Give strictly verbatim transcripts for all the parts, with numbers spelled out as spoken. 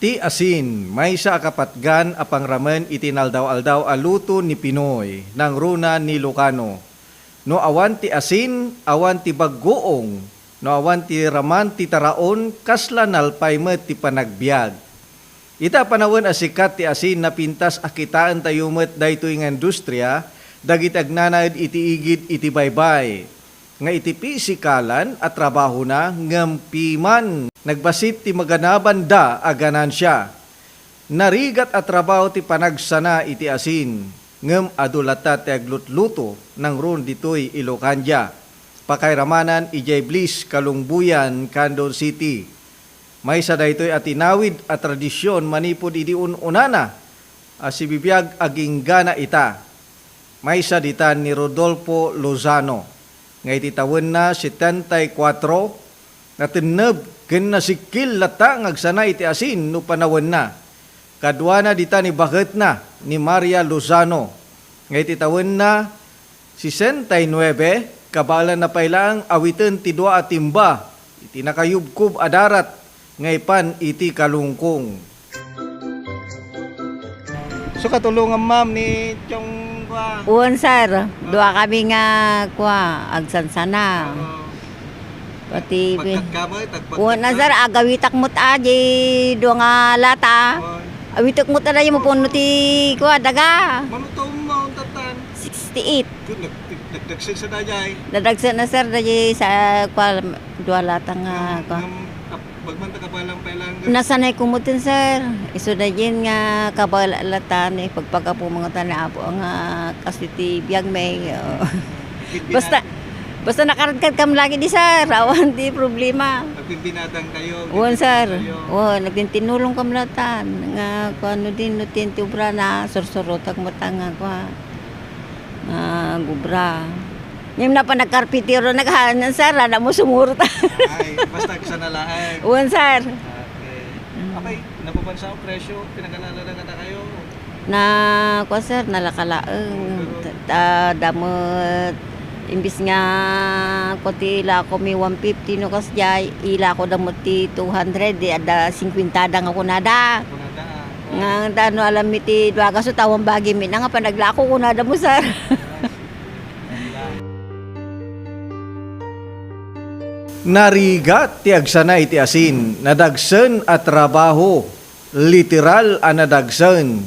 Ti asin, maysa a kapatgan a pangramen iti naldaw-aldaw a luto ni Pinoy, nangruna ni Ilocano. No awan ti asin, awan ti bagguong. No awan ti raman ti taraon, kasla nalpay met ti panagbiag. Ita panawen a sikat ti asin, napintas a kitaentayo met daytoy nga industria dagiti agnanaed iti igid iti baybay, nga iti pisikalan a trabahona ngem piman nagbassit ti maganabanda a ganansia. Narigat a trabaho ti panagsana iti asin, ngem adu latta ti aglutluto nangruna ditoy Ilocandia, pakairamanan idiay Bliss, Kalungbuyan, Candon City. Maysa daytoy a tinawid a tradision manipud idi un-unana a sibibiag agingga ita. Maysa dita ni Rodolfo Lozano, nga iti tawenna setenta y cuatro, natenneb ken nasikkil latta nga agsana iti asin no panawenna. Kaduana dita ni baketna, ni Maria Lozano, nga iti tawenna sesenta y nuebe, kabaelanna pay laeng awiten ti dua a timba iti nakayubkob a darat nga ipan iti Kalungkong. So, katulongan, ma'am, ni Chong, kua? Wen, sir. Dua kami nga, kua, agsansana. Oo. Pati, pagkat ka mo, tagpagkat ka? Wen, sir, agawitak met a di dua nga lata. Wen. Awitek met a dayi mapuno ti, kua, daga. Mano taon mo, tatan? Sixty-eight. Kun nag-, nagdagsen sa dayay? Nadagsen na, sir, dayay sa, kua, dua lata nga, kua. Ngam, ngam, Bagman ta kabaelan pay laeng. Nasanay ko met, sir. Isu daydiay nga kabaelan latta ni pagpagapu mangutan ni Apo nga kas iti biag mi. Oo. Basta, basta nakaradkad kam lagi di, sir. Awan di problema. Nagbimbinadang kayo, wen, sir. Nagbimbinadang kayo. Wen, nagtintinulong kam latta. Nga, kua, no di, no ti, ti obra na, sursurotak met nga, kua. Nga gubra. Ngem napan nagkarpintero, naghanan, sir, anak mo sumurot. Ay, basta sana laeng. Wen, sir. Okay. Mm. Apay, napapansa ko presyo, pinag-alala na kayo. Na, kua, sir, nalaka laeng. Oo, pero ta-, ta-, damet, imbis nga, kua, ti ilako mi one fifty no kasdiay, ilako damet ti two hundred, di adda singkwenta da nga kunada. Kunada, ah. Nga, ta, no alam mi ti dua gasu, awan bagi mi na nga panaglako, kunada mo, sir. Narigat ti agsana iti asin, nadagsen a trabaho, literal a nadagsen.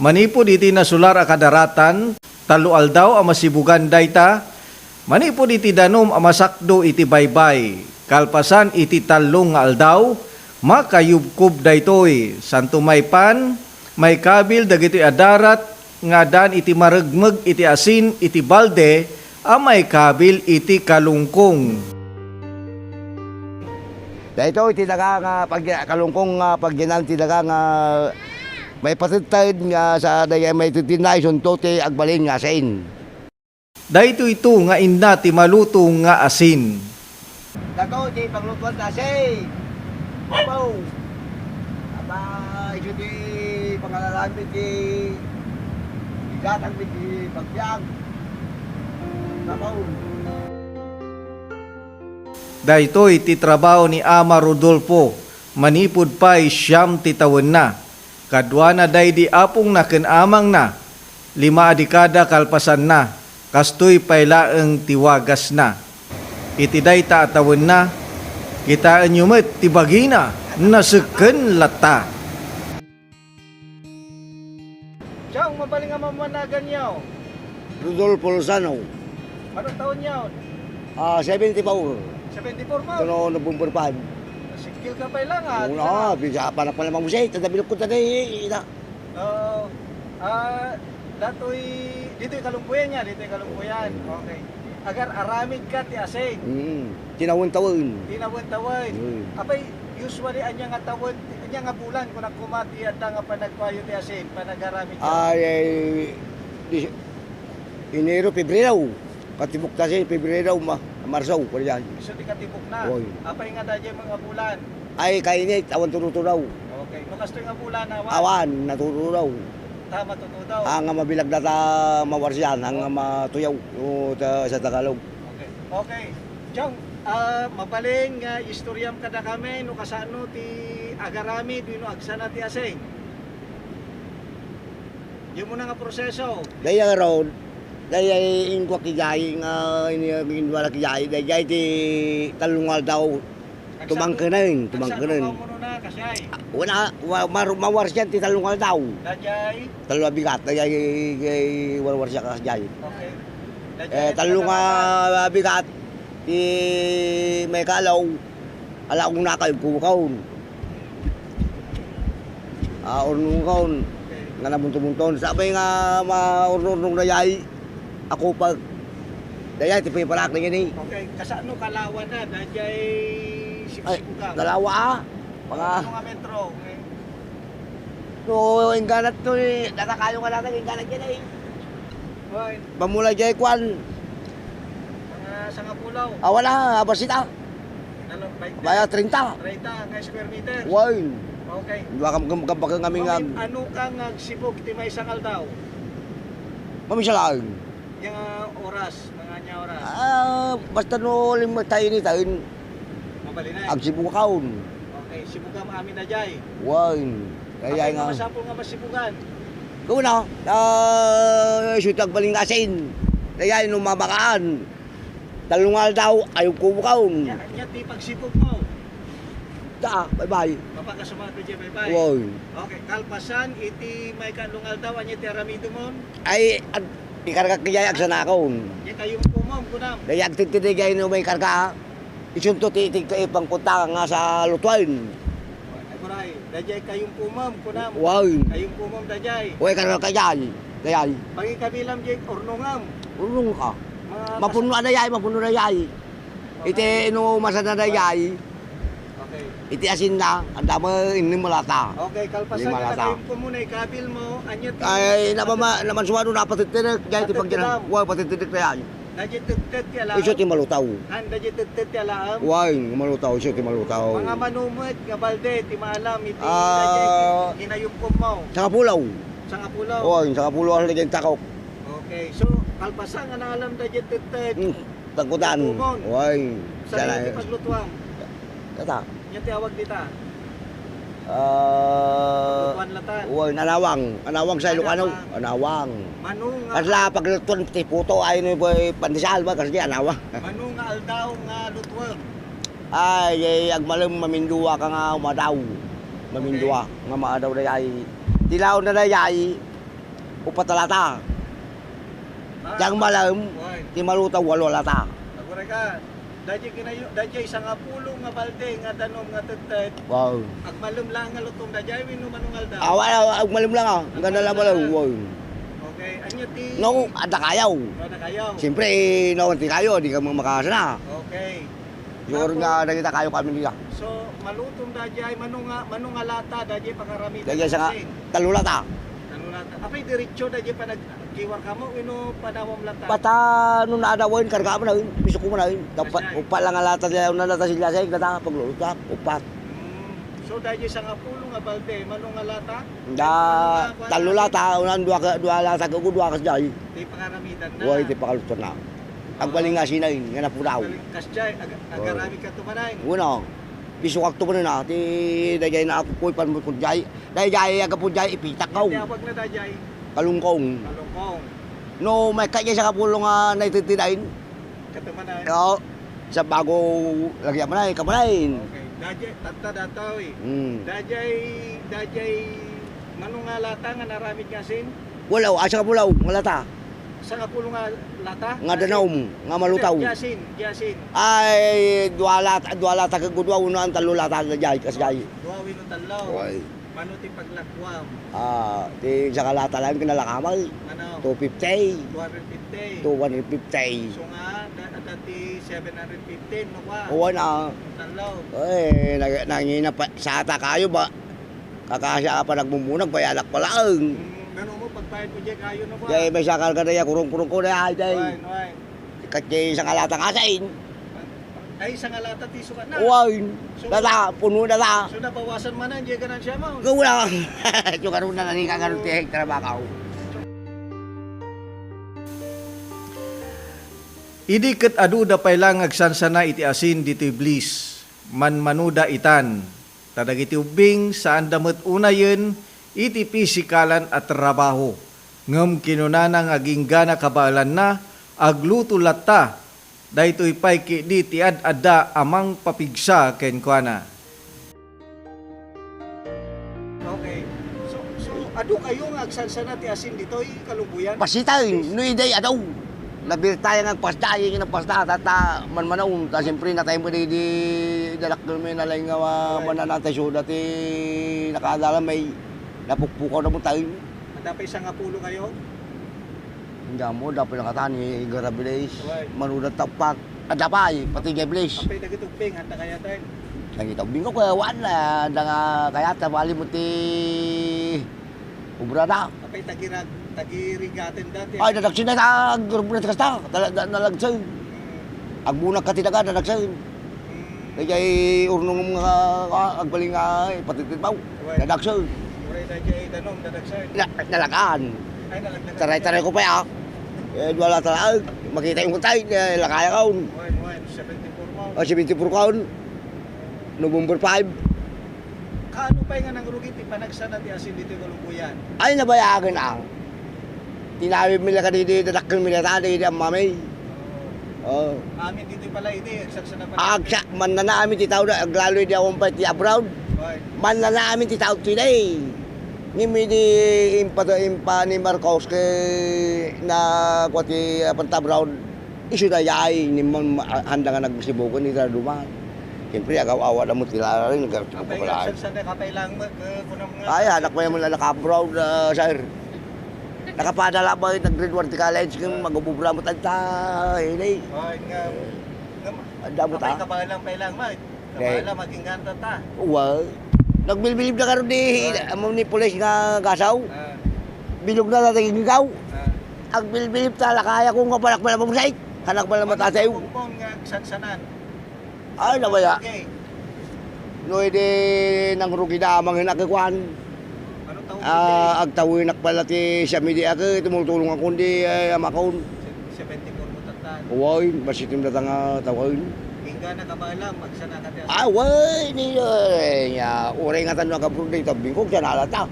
Manipud iti nasular a kadaratan, tallo aldaw a masibugan dayta, manipud iti danum a masakdo iti baybay, kalpasan iti tallo nga aldaw, makayubkob daytoy, santo maipan, maikabil dagitoy a darat nga addaan iti marugmeg iti asin iti balde a maikabil iti Kalungkong. Daytoy ti daga nga pag-, Kalungkong nga pagyanan ti daga nga maipateted nga sa dayay maititinna isunto ti agbalin nga asin. Daytoyto nga inna ti maluto nga asin. Daytoy ti panglutuan ti asin. Apo. Aba, isu ti pangalalami ti igatang mi ti pagbiag. Apo. Daytoy ti trabaho ni Ama Rodolfo manipud pay siam ti tawenna. Kaduana daydi apongna ken amangna, lima a dekada kalpasanna, kastoy pay laeng ti wagasna. Iti dayta a tawenna, kitaenyo met ti bagina, nasekken latta. Chong, mabalin nga mamanaganyo? Rodolfo Lozano. Anong taon niyo? Ah, seventy-four. Seventy-four mo? Kuno November five. Sikil ka pa lang, ah. Oo na, bisa pa na pala mamusay, tanda bilog ko tanda, eh, ina. Oo. Ah, datoy, ditoy Kalungkuyan niya, ditoy Kalungkuyan. Okay. Agar aramid ka ti asin. Mm. Tinawen-tawen. Tinawen-tawen. Mm. Apay, usually, anya nga tawen, anya nga bulan, kung nagkumati, adda nga panagpayo ti asin, panagaramid ka? Ay, ay, di, Enero, Pebrero. Katibuk ta si Pebrero, ma-, Marso, kaya. So, ti katibuk na. Oy. Apay nga daydiay mga bulan? Ay, kainit, awan turutudaw. Okay. No kastoy nga bulan, awan? Awan, natutudaw. Ta, matutudaw. Ah, nga mabilag na ta mawarsian, ang nga matuyaw, o, ta, sa Tagalog. Okay. Okay. Chong, Ah, mabalin nga istoriam kadakami no kasano ti agaramid wenno agsana ti asin. Diay umuna nga proseso. Dayta ngarud, dayta inkuak idiay nga ini-, induanak idiay, dayta ti tallo nga aldaw. Tumangkenen, tumangkenen. Agsano nga umuna, kasiay? Wala, wa-, mar-, mawarsian ti tallo nga aldaw. Dayta? Tallo a bigat, dayta, dayta warwarsiak kasiay. Okay. Eh, tallo nga bigat, ti maikalaw, alauna kayo kukaon. Ah, urnong kaon. Okay. Nga nabunto-bunton. Sapay nga maurnong-urnong dayta, ako pag, dayta, ti piparak na gini. Okay, kasano kalawa na, dayta Ay, sipsipukang. Dalawa, ah. Mga ano nga metro? No, ingganat to eh. Data kayo nga data, ingganat yan eh. Hoy. Mamula jay kwan. Mga sangapulaw. Ah, wala, abasita. Ano, baynte? Baya, treinta. Treinta nga square meter. Wine. Okay. Dua kam-, kam-, kam-, kami nga. Mami-, ano ka nga agsibug ti maysa nga aldaw? Mamisalaen. Nga oras, mga anya oras? Ah, basta no lima tayo ni taon. Mabalin ay. Agsibukon. Okay, sibukam amin na jay. Wine. Kaya nga. Masapul nga masibugan. Gawin na. Ah, siyudad agbaling asin. Kaya no mamakaan. Tallo nga aldaw, ayaw ko bukaon. Nya, nya ti pagsipog mo. Da, bye-bye. Mapakasumado dyan, bye-bye. Wow. Okay, kalpasan, iti maikatlo nga aldaw, anya ti aramidem mo? Ay, ag-, ikarga kaya agsanakon. Nya kayumpo mo, kunam. Dayta agtitid dayta no maikarga. Isunto ti, ti, ti pangpunta nga sa lutuan. Ay, kuray, dayta kayumpo mo, kunam. Wow. Kayumpo mo, dayta. Uy, karga kaya, dayta. Pagikabilam, dayta, urnongam. Urnong ka. Mga mapuno kas- a dayta, mapuno dayta. Iti inumasan na dayta. Okay. Iti asin na, ang damo, innem a lata. Okay, kalpasan na lata. Kayumpo mo na ikabil mo, anya ti- Ay, napama-, naman sumano, napatitinek, dayta ti pagdinan. Patitinek. Wa, patitinek na yan. Dayta tetted ti alaem? Isu ti malutaw. Han, dayta tetted ti alaem? Wa, malutaw, isu ti malutaw. Mga manumet nga balde, ti maalam, iti ah, dayta, inayumpo mo. Sangapulaw. Sangapulaw? Wa, sangapulaw, ang lagyan takok. Okay, so, kalpasan nga naalam dayta tetted. Hmm. Tagkutan. Tagkutan. Way. Saan ti paglutuan? Tata. Nya ti awag dita? Ah, paglutuan latan. Way, anawang. Anawang sa Ilocano. Anawang. Anawang. Mano nga kasla paglutuan ti puto ay no boy pandesal ba kasi anawang. Mano nga aldaw nga lutuan? Ay, ay, agmalem mamindua ka nga umadaw. Mamindua nga maadaw dayta. Ti laon na dayta. Upat a lata. Ah, ti agmalem, ti malutaw, walo a lata. Aguray ka, dayta kinayo, dayta sangapulo nga balde nga danom nga tetted. Wow. Agmalem lang nga lutong dayta wenno mano nga aldaw? Awa, awa, agmalem lang, ah. Agmalem lang. Wow. Okay, anya ti- No, adda kayo. Adda kayo. Siyempre, no, ti kayo, di ka makasana. Okay. Yor nga dagita kayo kami niya. So, malutom dayta, mano nga, mano nga lata dayta pangaramidan? Dayta sa nga, asin. Tallo lata. Tallo lata. Apay diretso dayta panagkiwar kamo, wenno panawam lata? Basta no naadawen, karga mo na, piso ko mo na, upat, upat lang nga lata, dayta, una lata sila sa lata, paglulutak, upat. Hmm. So, dayta sangapulo nga balde, mano nga lata? Da, mano nga tallo lata, una, dua ka, dua lata, kago dua ka dayta. Ti pangaramidan na. Way, ti pangaluto na. Agbaling nga sinain, nga napuraw. Agbaling kasjay, ag-, agarami ka tumanay. Una, piso kak tumanay na, ti dayjay na ako koy panmukod jay. Dayjay, agapo jay, ipitak ko. Ti awag na dayjay? Kalungkong. Kalungkong. No, may kaya sa kapulong nga naititidain. Katumanay. Oo. Sa bago, lagi man ay, kamanayin. Okay. Dayjay, tatta dataw eh. Hmm. Dayjay, dayjay, mano nga lata nga naramid nga asin? Wala, asa ka pulaw, nga lata. Sangapulo nga lata? Nga danom, nga malutaw. Diay asin, diay asin. Ay, dua lata, dua lata kagudua, uno ang tallo lata, jay, kas jay. Dua, uno, tallo. Oy. Mano ti paglakuam? Ah, ti saka lata lang kinalakamay. Mano? Two fifty. Two hundred fifty. Two hundred fifty. So nga, da-, dati seven hundred fifty, no ba? Oo na. Tallo. Oy, nag-, nangina pa, sata kayo ba? Kakasya ka pa nagmumunag, payanak pa laeng. Mm, mano mo, pagbayad mo diay kayo na ba? Diay, may sakal ka na, ya, kurong-kurong ko na, ay, diay. Wine, wine. Kat diay, isang alata nga sain. Ay, isang alata ti sukat na. Wine. So, data, puno na ta. So, nabawasan man na, diay ganansya mo. Gawin na. Yung karoon na, nani ka karoon ti trabaho. Idi ket aduda pay la nga agsansana iti asin ditoy Bliss, manmanoda itan, ta dagiti ubbing, saanda met unayen iti pisikalan a trabaho. Ngem kinunana nga agingga kabaelanna, agluto latta. Daytoy pay ketdi ti ad-adda a mangpapigsa kenkuana. Okay. So, so, adu kayo nga agsansana ti asin ditoy Kalumboyan? Pasitaen, no iday adu. Nabirtaya nga agpasda, ay nga nagpasda, ta, ta, manmanaon, ta siyempre, natay mo di, di, dalak mo nalay nga, ma-, mananatay suda ti nakaadala may napukpukaw na mo tayo. Adda pay sangapulo kayo? Hindi mo, adda pay nakatan, ni Igara Village. Right. Manudat Tapak. Adda pay, pati Jay Village. Apay dagiti ubbing, handa kayatan? Dagiti ubbing ko, kaya wan, ah, adda nga kayat, bali mo ti obra na. Apay tagirag-, tagirigaten dati? Ay, dadagsin na ta, grupo na ti kasta. Dala-, da-, nalagsen. Mm. Agbunag ka ti daga, dadagsen. Mm. Dayjay urnongom nga, ah, agbalin nga, eh, patititbaw. Uray. Dadagsen. Uray, dayjay danom, dadagsen. Na-, nalagaan. Ay, nalagdagan. Taray-taray ko pa, ah. Eh, wala talaga. Makita yung kutay, eh, lakaya kaon. Wen, wen, seventy-four kaon. Oh, seventy-four kaon. November five. Kaano pay nga nangrugi ti panagsana ti asin ditoy Kalumboyan? Ay, nabayagen, ah. Tinawid mi la kadidi, dadakkel mi la ta, didi, ammami. Oo. Oo. Amin ditoy pala idi, agsaksana pala. Agsa-, mannanaamin ti tao da, aglalo idi awan pay ti abroad. Oy. Mannanaamin ti tao toy da, eh. Ngem idi impa-, impa ni Marcos ket na, kua ti, ah, panta abroad, isu dayay, ni man, ma-, handa nga nagsibuken iti dadduma. Siyempre, agaw-awa da mo ti lalaring, nagkarti ko Apay nga, pala. Saan, saan ka pay lang, mag-, eh, kunam nga. Ay, anak mo yung mga naka-abroad, ah, sir. Nakapada labay, nag-grade one ti college, kung Ah. mag-ububra mo tagta, hindi. Ay, nga, nga, Ang damo apay ta. Kabalang pay lang, mag-, Eh. Kabalang, maging ganta ta. Uwa. Nagbilbilib na karon di, Ah. amo ni pulis nga gasaw. Ah. Bilog na tatay gingaw. Ah. Agbilbilib ta, lakaya ko nga panak pala pumsay. Anak pala Ano, matatay. Kumpong nga sansanan. Ay, nabaya. Okay. No, edi nangrugi da amang hinak kuan. Ano tawag Ah, iti? Agtawinak pala ti siya midi ako, tumultulong ako, di, ay, amakon. Se-, seventy-four mo tatan. Uway, basitim datang, ah, tawain. Ingga na kabala, magsana ka ti Ah, way, ni, eh, nya, uray nga tanno agabro, di tabing ko, siya nalata.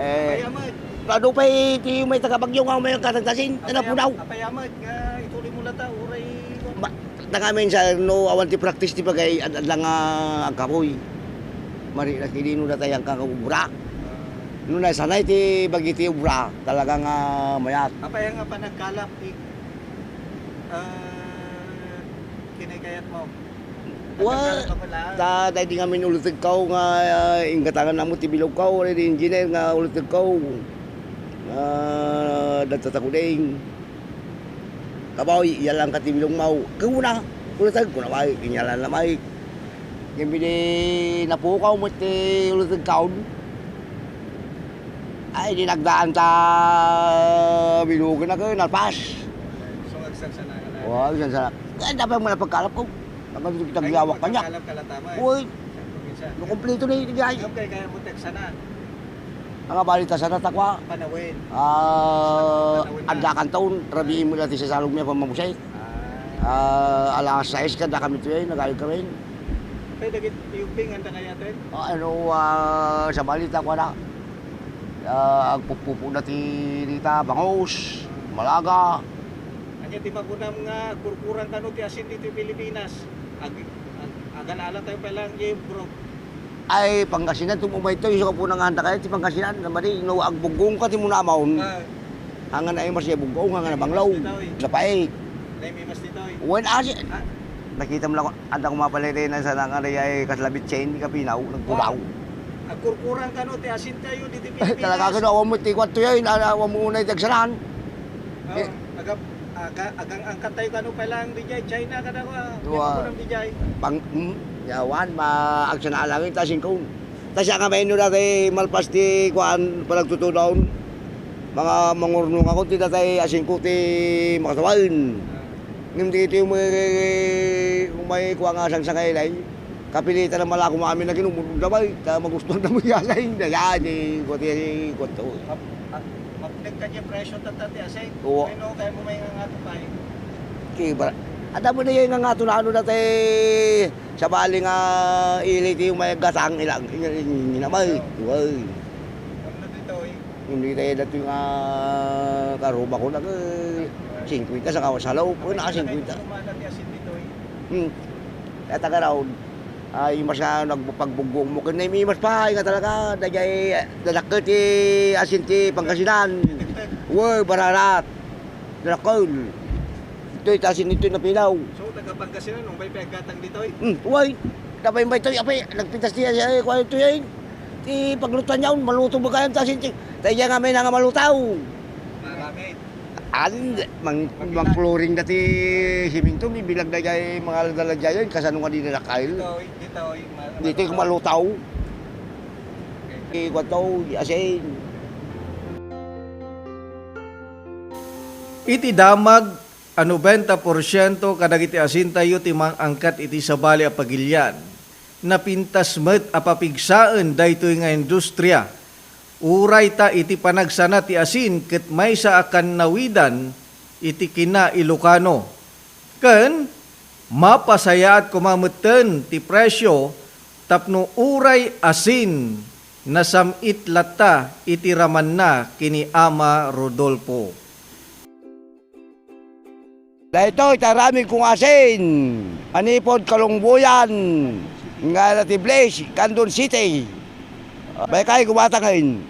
Eh, Kaya mo, adu pay ti may taga Bagyo nga may katantasin, Apay-, ano po daw? Apay amat nga ituloy mo lata, uray. Ma-, Tangamin sa no awan ti practice ti bagay, ad-, adda nga agkapoy. Mari na ti dino datay ang kakaubra. No nasanay ti bagi ti ubra, talaga nga mayat. Apay nga panagkalap ti, ah, kinakayat mo? Wa, Nagkakalap ka pala. Ta, dahil di nga minulutag kao nga, ah, inggatangan namo ti bilog kao, di engineer nga ulutag kao. Ah, dagta ta kuding. Kabawi, iyalan ka ti bilong maw. Kuna, kuna tag, kuna bawi, kinyalan na bawi. Ngem idi napukaw met ti ulutag kaon. Ay, di nagdaan ta bilugen na ken, nalpas. So, agsaksana ka na. Wow, agsaksana. Ay, dapat mo na pagkalap ko. Dapat mo Ay, taglawak ka niya. Pagkalap ka lang tama eh. Uy, Sa probinsya. No, kompleto na yung igay. Ang kaya, kaya mo text sana. Ang abali ta sana takwa. Panawin. Ah, Panawin na. Anda kan taon, rabiin mo dati sa salog niya pamamusay. Ah. Ah, alas sais ka, da kami tuloy, nagayod kami. Kaya dagit iyuping, anda kaya to eh? Ah, ano, ah, sa balita ko na. Ah, agpupupo na ti dita, bangus, malaga. Anya ti makunam nga kurkurang kano ti asin ditoy Pilipinas? Ag-, ag-, agalala tayo pa lang, eh, bro. Ay, Pangasinan, tum-, umay to, isu ka po nang handa kayo, ti Pangasinan, na mali, no, agbuggong ka, ti mo namahon. Ah. Hangan ay mas iya buggong, hangan na banglaw. Mas dito, eh. Napait. Nay, may mas dito, eh. Wen, asi. Ah. Nakita mo lang, anda ko mapalay rin, sa nang ari ay kaslabit siya, hindi ka pinaw, nagpudaw. Oh. Agkurkurang kano, ti asin tayo, di, di Pilipinas. Talaga kano, awan mo ti kwat to yan, awan mo unay ti agsaran. Oh, Eh. aga-, aga-, agang angkat tayo kano pa lang, di jay, China ka na ko, ah. Dua. Yan ako ng di jay. Pang, mm, yawan, ma-, agsana lang yung tasing ko. Ta siya nga maino dati malpas ti kuan, panagtutudon. Mga mangurnong ako ti datay asingko ti makatawaen. Ngem ditoy umay, umay kuan nga sangsangaylay. Kapilitan na malako maamin na ginumudog na bay. Ta magustuhan na mo yalay. Daya, di, kuan ti, kuan to. Map-, map-, mapnek ka di presyo tata ti asay. Oo. Kaya no, kaya mo may nga nga to, pay. Ibara-, adda mo na nga nga tunano dati sabali nga ili ti umayag gatang ilang inamay. Uy. Hindi tayo dati nga karuma ko na singkwenta sa kawas halaw ko na singkwenta. Hmm. Kaya taga raon. Ay, mas nga nagpagbugong mo. Kaya may mas pa, nga talaga, dagay, dadakkel ti asin ti Pangasinan. Uy, bararat. Dakkel. Itoy, tasin itoy napilaw. So, taga Pangasinan, nung may pagkatang ditoy? Hmm, uy. Tapay ba itoy, apay, nagpitas niya siya, eh, kuha itoy, eh. Ti paglutuan niya, maluto ba kayo, tasin ti, tayo nga may nga malutaw. Marami. An, mang, mang flooring dati siminto, may bilag na jay, mga ladala jay, kasano nga di na nakail? Ditoy, ditoy, ma-, Ditoy, malutaw. Ikuan to, asin. Iti damag a nobenta porsiento kadagiti asintayo ti mang-angkat iti sabali a pagilian, napintas met a papigsaen daytoy nga industria. Uray ta iti panagsana ti asin ket maysa a kannawidan iti kina-Ilocano. Ken mapasayaat koma metten ti presio tapno uray asin, nasam-it latta iti ramanna ken ni Ama Rodolfo. Daytoy ti aramid ko nga asin, manipud Kalungboyan nga natibles, Candon City. Baykay gumatangen.